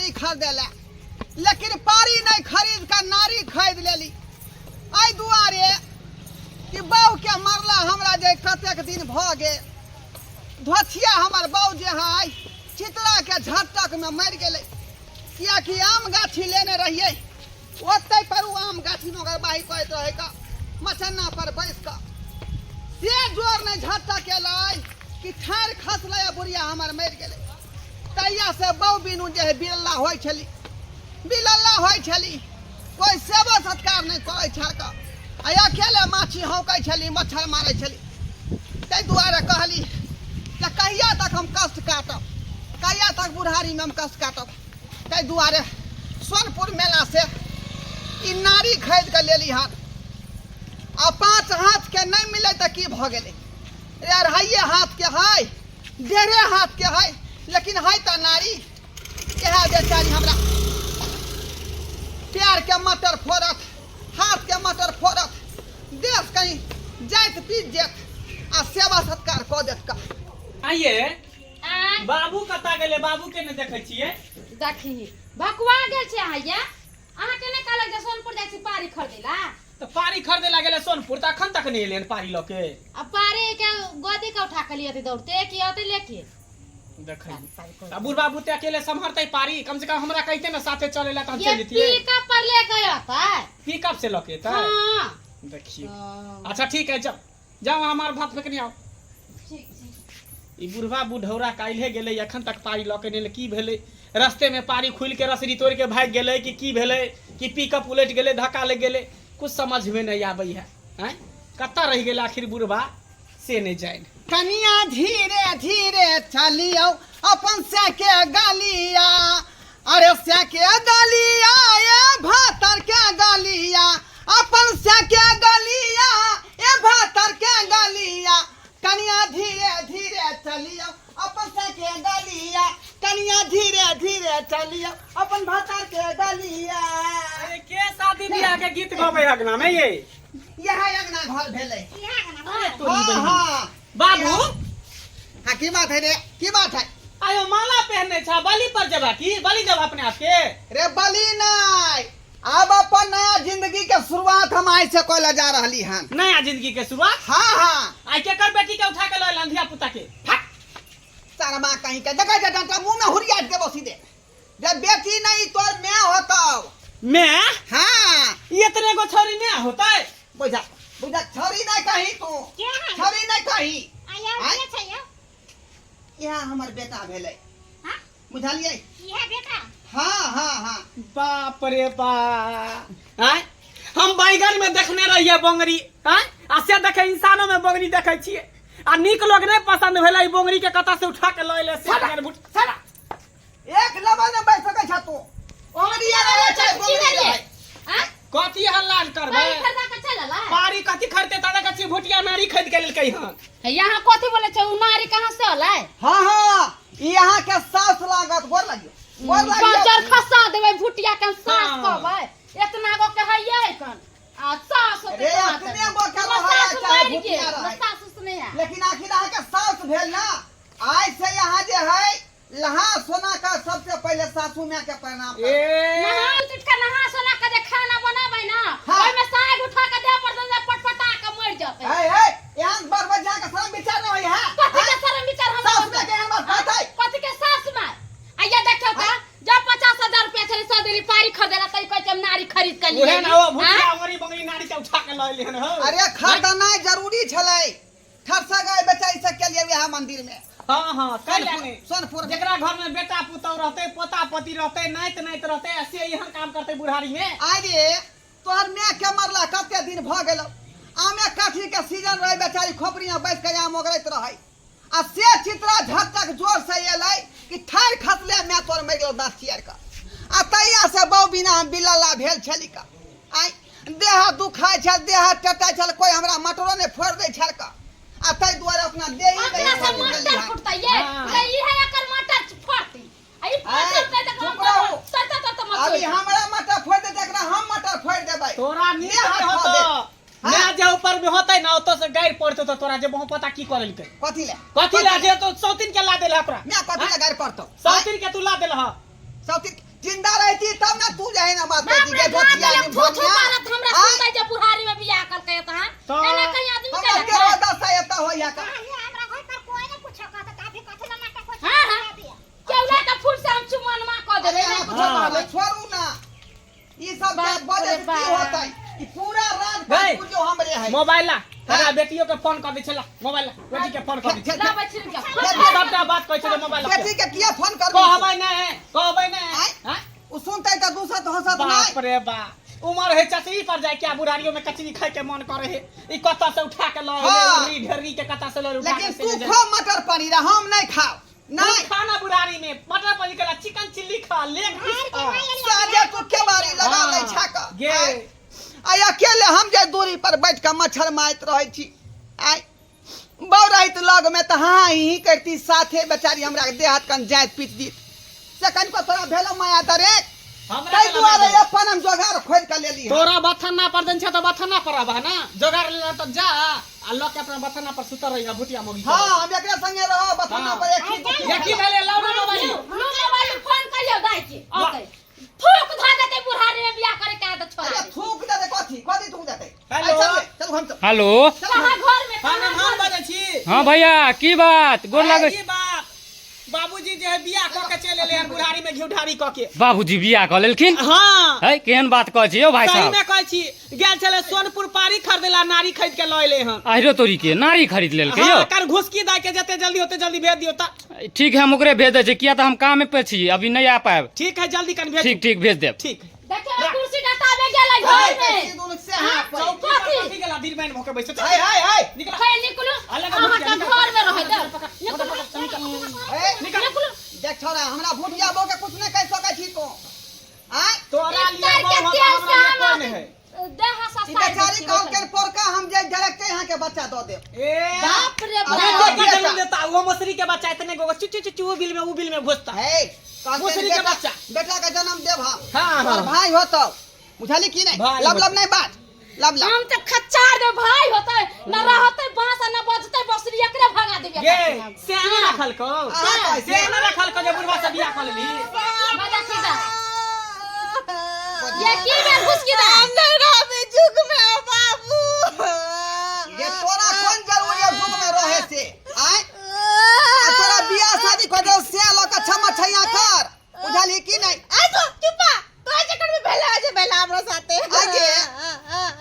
पारी खरीदे ला, लेकिन पारी नहीं खरीद के नारी खरीद लेली। एहि दुआरे कि बहू के मरला हमरा जे कतेक दिन भऽ गेल। धोथिया हमर बहू जे है चितरा के झटक में मरि गेलै, कियाकि आम गाछी लेने रहियै, ओतै पर ओ आम गाछी में ओकर बाही करैत रहै का मचन्ना पर बैस कऽ, से जोर नहि झटक एलै कि ठाढ़ खसलै आ बुढ़िया हमर मरि गेलै। तहिया से बहु बिनु जे है बिलल्ला होइ छली, बिलल्ला होइ छली, कोइ सेवा सत्कार नहि करै छल कऽ, आ अकेले माछी हौकै छली, मच्छर मारै छली। ताहि दुआरे कहली जे कहिया तक हम कष्ट काटब, कहिया तक बुढ़ारीमे हम कष्ट काटब। ताहि दुआरे सोनपुर मेला से ई नारी खरीद कऽ लेली हन। आ 5 हाथ के नहि मिलै तऽ की भऽ गेलै रे, अढ़ाइए हाथ के है, डेढ़े हाथ के है, लेकिन है तऽ नारी। इएह बेचारी हमरा प्यार के मटर फोड़त, हाथ के मटर फोड़त, देश कहीं जाइत पीट जेत आ सेवा सत्कार कऽ देत का। आइए आँय? बाबू कतऽ गेलै? बाबू के नहि देखै छियै। देखी भकुआ गेल छै अहाँ ये। अहाँ के नहि कहलक जे सोनपुर जाइ छी पारी खरीदै ला? तऽ पारी खरीदे ला गेलै सोनपुर, तऽ अखन तक नहि एलै हन पारी लऽ के। आ पारी के गोदी के उठा के लिए दौड़ते कि अतै लेके? देखै आ बुढ़बा बुते अकेले सम्हरतै पारी? कम से कम हमरा कहिते ने साथे चले ला तऽ हम ये चलि जैतियै। पिकअप पर ले गयो तऽ। पिकअप से लऽ के एतै? हाँ। देखियौ। हाँ। अच्छा ठीक है, जाओ जाओ, हमार भात फेंकने आओ। ठीक छै। ई बुढ़बा बुढ़ौरा काल्हे गेलै, एखन तक पारी लऽ के नहि एलै। की भेलै? रस्ते में पारी खुलि के रसरी तोड़ि के भागि गेलै कि की भेलै, कि पिकअप उलटि गेलै, धक्का लागि गेलै? कुछ समझ में नहीं आबै है। आँय, कतऽ रहि गेलै आखिर बुढ़बा से नहि जानि। कनिया धीरे धीरे चलियौ अपन से के गलिया, अरे से के गलिया, ए भातर के गलिया, अपन से के गलिया, ए भातर के गलिया। कनिया धीरे धीरे चलियौ अपन से के गलिया, कनिया धीरे धीरे चलियौ अपन भातर के गलिया। अरे के शादी बियाह के गीत गबै अगना में ये? यह अंगना घर भेलै। अरे तोरी हाँ, बहिन। हाँ। बाबू। हाँ, की बात है रे, की बात है? आयो माला पहनने छा, बलि पर जेबा की? बलि देबा अपने आप के? रे बलि नहीं, अब अपन नया जिंदगी के शुरुआत हम आज से कोई जा रहली हन। नया जिंदगी के शुरुआत? हाँ हाँ। आई केकर बेटी के उठा के लयल धिया पुता के? फट शर्मा कहीं के देखै छै डंटा मुंह में हुरिया देबो सीधे। जब बेटी नहीं तोर मैं होतौ। मैं? हाँ। ये इतने गो छौरी मैं होतै? बुझा बुझा, छौरी नहीं कही तू, के है? छौरी नहीं कही। आया आय? के छै यौ? यह हमर बेटा भेलै। हाँ? बुझलियै? इहे बेटा? हाँ हाँ हाँ। बाप रे बाप, आय हम बैगन में देखने रहिए बोंगरी, आय आ से देखे इंसानो में बोंगरी देखे छिए, आ नीक लोग नहीं पसंद भेलै बोंगरी के, कतऽ से उठा के लऽ एलै से साला, बगैर भुट- साला, एक लेवल में बैठ सकै छ तू। ओंगरी रहै छै, की बोंगरी भेलै? रहै। आँय? कथी हल्ला करबै? पारी खरीदा के चल अलै? पारी कथी खरीदते? ताजा कच्ची भुटिया नारी खरीद के लेलकै हन। हे, यहाँ कथी बोले छै? उ नारी कहाँ से अलै? हाँ हाँ, ई अहाँ के सास लागत। गोर लागियो, गोर लागियो। बजर खसा देबै भुटिया के सास हाँ। कहबै। एतना गो के हइयै कन आ सास होतै रे, कहाँ एतने तक? गो के हमर रहै, सासु चाहे मरि भुटिया गेल, हमर रहै। सासु से नहि आयल। लेकिन आखिर अहाँ के सास भेल ना। आज से यहाँ जे है लहा सोना का सबसे पहले सासू माँ के प्रणाम कर। ए नहा उठ के नहा सोना के जे खाना बनाबै ना, हाँ। ओहिमे साग उठा के देह पर दे पटपटा के मरि जेतै। ए ए यहाँ बर बजा के शर्म विचार नहीं है। कथी के शर्म विचार हमरा सासू माँ के यहाँ बात बात है। कथी के सासू माँ? आ ये देखियौ त, जब 50,000 रुपया छलै सौ देली पारी खरीदेला त ई कहै छै हम नारी खरीद के लिए उहे ना ओ भुटिया अंगरी बंगरी नारी के उठा के लऽ एलै हन हो। अरे खरीदनाइ जरूरी छलै, ठरसा गाय बेचाई से के लिए वह मंदिर में। हाँ हाँ, कैला नहीं। सोनपुर में। जेकरा घर में बेटा पुतौह रहते, पोता पोती रहते, नाइत नाइत रहते, आ से एहन काम करते बुढ़ारी में। आरे तोहर my के मरला कते दिन भ गेलो, आमे काठी के सीजन रहे, बेचारी खोपड़ी में बैठ के आम ओगरैत रहे, आ से चित्रा झटक जोर से एलै कि ठाढ़ खसले my तोर मरि गेलो दाँत चियार के। आ तहिया से बहु बिना हम बिलला भेल छली का। आइ देह दुखाइ छल, देह टटाइ छल, कोई हमरा मटरो नहि फोड़ि दै छल का। आ ताहि दुआरे अपना देह ही अपना से नहि मटर फुटतै ये, हाँ। त ई है एकर मटर फटतै। आ ई आँय, फटतै त चुप रहू। तर तर तर मत अभी हमरा मटर फोड़ि दे, एकरा हम मटर फोड़ि देबै। तोरा नीक देह हाथ होतो। धऽ देत। हाँ। ना जे ऊपर में होतै ना, ओतऽ से गारि पड़तौ तो तोरा जे बहु पता की करलकै। कथी ले? कथी ले जे तो सौतीन के ला देलह ओकरा? मैं कथी ले गारि पड़तौ? सौतीन के तू ला देलह। सौतीन जिंदा रहती तब ना तू जाए ना बात बाप करती रे के बाप, धोतिया ये नि थू थू भनिया करत हमरा आय, सुनतै जे बुढ़ारी में बियाह करकै तहाँ तऽ- एना कहीं आदमी हमरा केलक के है? दशा एता होइया का हाँ हाँ केवला के फूल से हम चुमनमा कऽ देबै अरे नहि अहाँ कुछो कुछो हाँ। कहबै, छोड़ू ना ई सब के बाप वजह रे से की बाप। होतै ई पूरा राज गई। जो हमरे है मोबाइल ला तोरा हाँ। बेटियो के फोन कर दै छै ला मोबाइल ला बेटी के फोन कर दै छै लाबै छी रुकिया। सबटा बात कहै छै जे मोबाइल ला बेटी के किया फोन करबी कहबै नहि कहबै नहि आँय? हाँ? ओ सुनतै तऽ दूसत हंसत बाप नहि रे बाप उमर है चचरी पर जाय क्या बुढ़ारियो में कचरी खाय के मन करे है ई कत्ता से उठा के लऽ एलै हाँ। उर्री ढेरी के कत्ता से लऽ उठा लेकिन के तू से खो मटर पनीर हम नहीं खाओ नहीं नहीं खाना बुढ़ारी में मटर पनीर के चिकन चिल्ली खा लेग पीस खा साझे तू केवाड़ी लगा लै हाँ, छा कऽ गे। आय। आय अकेले हम जे दूरी पर बैठ कऽ मच्छर मारैत रहै छी आय बौ रहैत लग में तऽ हाँ ही करती साथे बेचारी हमरा देह हाथ कन जाइत पीट दीत से कनिको तोरा भेलो माया दरे हमरा ताहि केला दुआरे माया अपन हम जोगार खोजि कऽ लेली हन। तोरा बथन्ना पर देन छै तऽ बथन्ना पर आबह ना जोगार लेला तऽ जा आ लऽ के अपना बथन्ना पर सुतल रही भुटिया मोगी हाँ हम एकरे संगे रहब बथन्ना हाँ। पर एक ही ये की भेलै लाउ ना मोबाइल लू मोबाइल फोन करियौ दाइ के औतै थूक धऽ देतै बुढ़ारी में बियाह करे के आदत छोड़ा अरे देतै। थूक देतै कथी कथी थूक देतै हेलो। आइ चल रे, चल हम चल हेलो चल कहाँ घर में हाँ कहाँ हम घर में? बजै छी हाँ भैया की बात गोर लागै की बात बाबूजी जे है बियाह कऽ के चलि एलै हन बुढ़ारी में घी ढारी कऽ के बाबूजी बियाह कऽ लेलखिन हाँ है केहन बात कहै छी यौ भाई सही साहब में कहै छी गेल छलै सोनपुर पारी खरीदेला नारी खरीद के लऽ एलै हन आहिरो तोरी के नारी खरीद लेलकै यौ हाँ कर घुसकी दऽ के जते जल्दी होते जल्दी भेज दियौ तऽ ठीक है हम ओकरे भेज दै छी किया तऽ हम कामे पे छी अभी नहि आ पायब ठीक है जल्दी कन भेज ठीक ठीक भेज देब ठीक देखियौ कुर्सी डटाबे गेलै घर में दुनू से हाथ पर चौकी पर कथी गेला बीरबैन भऽ के बैसल हाय हाय हाय निकल हे निकलू अलग अहाँ के निकल। घर में रहै देब निकलू ए, निकल निकलू देख छोरा हमरा भुटिया बो के कुछ नहीं कह सकै छी तू आय तोरा लिए इतर के बहू तेल हमरा से लिए हम कोई नहीं है देह ई ससाई बेचारी कहल के पोरका हम जे डायरेक्ट यहाँ के बच्चा दऽ देब ए बाप रे अरे बाप के जन्म देता वो मछली के बच्चा इतने गो चु चु चु चु बिल में उ बिल में घुसता हे कहलकै मुसरी के बेटा बच्चा। बेटा के जन्म देब हम हाँ, तोहर हाँ। भाई होतौ बुझली की नहीं भाई लब लब होतौ। नहीं बात लब लब हम तऽ खच्चार दे भाई होतै न रहतै बांस आ न बजतै बसरी एकरे भगा देबै ये सेना रखल को अहाँ कहै छी। सेना रखल को जे बुढ़वा से बियाह कर लेली मजा की दा ये की बेर घुसकी दा हम नहीं रहबे जुग में बाबू ये तोरा कोन जरूरी है जुग में रहे से आय आ तोरा बियाह शादी कर दे से लऽ के छमा छैया कर बुझली की नहीं आ तो चुपा तोरा चक्कर में भेला जे भेला हमरो साथे आगे।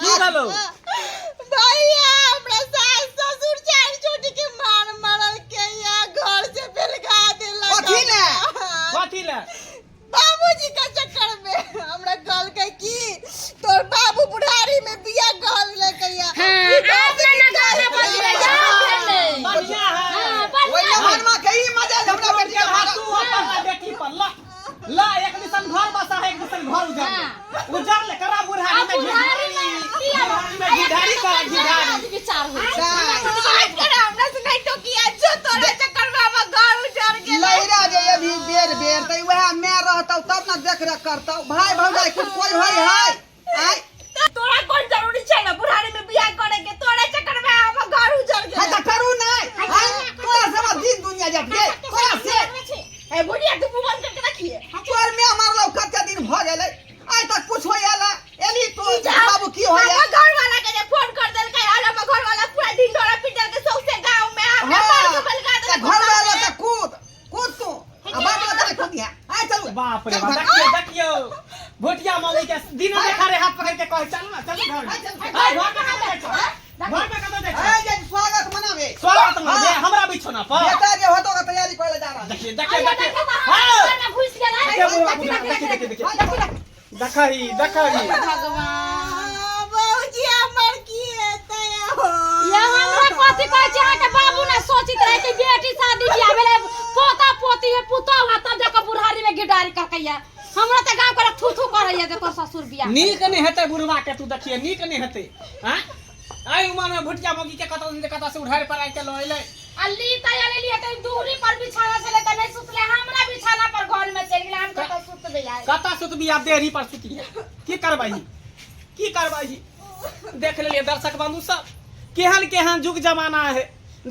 की भेलो? भैया हमरा सास ससुर चार चोटी के मार मारल के या घर से बेलगा देलक कथी ले? कथी ले बाबूजी का चक्कर में हमरा कहलकै कि तोर बाबू बुढ़ारी में बिया कहल लेके या हां आब न न गाना बजबै याद भेलै बढ़िया है हां ओहि बढ़िया है। जमानमा के ई मजा जे हमरा बेटी के हाथ मारल तू अपन बेटी पर ला ला एक दिसन घर बसा है एक दिसन घर उजर ले उजर ले करा बुढ़ारी आ में बुढ़ारी में किया बुढ़ारी में घिढारी करा घिढारी विचार होइ छै आज कर हमरा से नहीं टोकिया जो तोरा चक्कर में हमर घर उजर गेलै लहिरा जे अभी बेर बेर तऽ वएह मैं रहतौ तब ने देख रेख करतौ भाई भौजाई कुछ कोई होय है आय तोरा कोन जरूरी छै ना बुढ़ारी में बियाह करे के तोरा चक्कर में हमर घर उजर है गेलै तऽ करू नहि आय तोरा से हमर दिन दुनिया जात गे तोरा से ए बुढ़िया तू मुंह बंद करके रखिए तोर में मारलौ कते दिन भऽ गेलै आइ तक कुछ होय आला एली तो बाबू की होय हमर घर वाला के जे फोन कर देलकै और हमर घर वाला पूरा ढिंढोरा पीट देलकै सौंसे गांव में हमरा मार के बलगा देलकै घर वाला तऽ कूद कूद तू आ बाप वाला तऽ कूद आय चलू बाप रे चल बाप घर। देखियो देखियो भोटिया मौली के दिन देखा रे हाथ पकड़ के कहे चल ना चल घर में। चल, आय, घर में कतऽ जाइ छौ? घर में कतऽ जाइ छौ? आय जे स्वागत मनाबे स्वागत मनाबे हमरा बिछौना पर बेटा जे होतो के तैयारी करे जा रहल देखिए देखिए अरे देखिए देखो तऽ हाँ। हमरा घर में घुसि गेलै देखिए बुढ़वा बुढ़वा, देखिए देखिए देखिए देखही देखही भगवान बाबूजी हमर की हेतै हो ये हमरा कथी कहै छै अहाँके बाबू ने सोचित रहै कि बेटी शादी बियाह भेलै पोता पोती है पुतोह है तब जाके बुढ़ारी में गिडारी करकैया हमरा तऽ गाँव के थू थू करैया जे तोर ससुर बियाह नीक नहि हेतै बुढ़वा के तू देखिए नीक नहि हेतै आँय एहि उमर में भुटिया मौगी के कतऽ से कतऽ से उधार पर आइ के लऽ एलै अल्ली तऽ एलियै तऽ दूरी पर बिछाना छलै तऽ नहि सुतलै हमरा बिछाना पर घर में चलि गेलै हम कतऽ सुतबै आइ कतऽ सुतबी आब देहरी पर सुती की करबही की करबही देख लेलियै दर्शक बंधु सब केहन केहन जुग जमाना है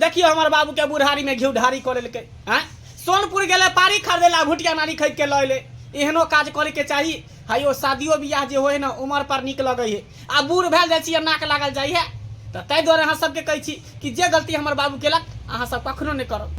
देखियो हमर बाबू के बुढ़ारी में घी ढारी कऽ लेलकै आँय सोनपुर गेलै पारी खरीदै ला भुटिया नारी खरीद के लऽ एलै एहनो काज करैके चाही। है ओ शादियो बियाह जे होइ है ने उमर पर नीक लगै है, आ बूढ़ भेल जाइ छी आ नाक लागल जाइ है। तऽ ताहि दुआरे अहाँ सबके कहै छी कि जे गलती हमर बाबू केलक अहाँ सब कखनो नहि करब।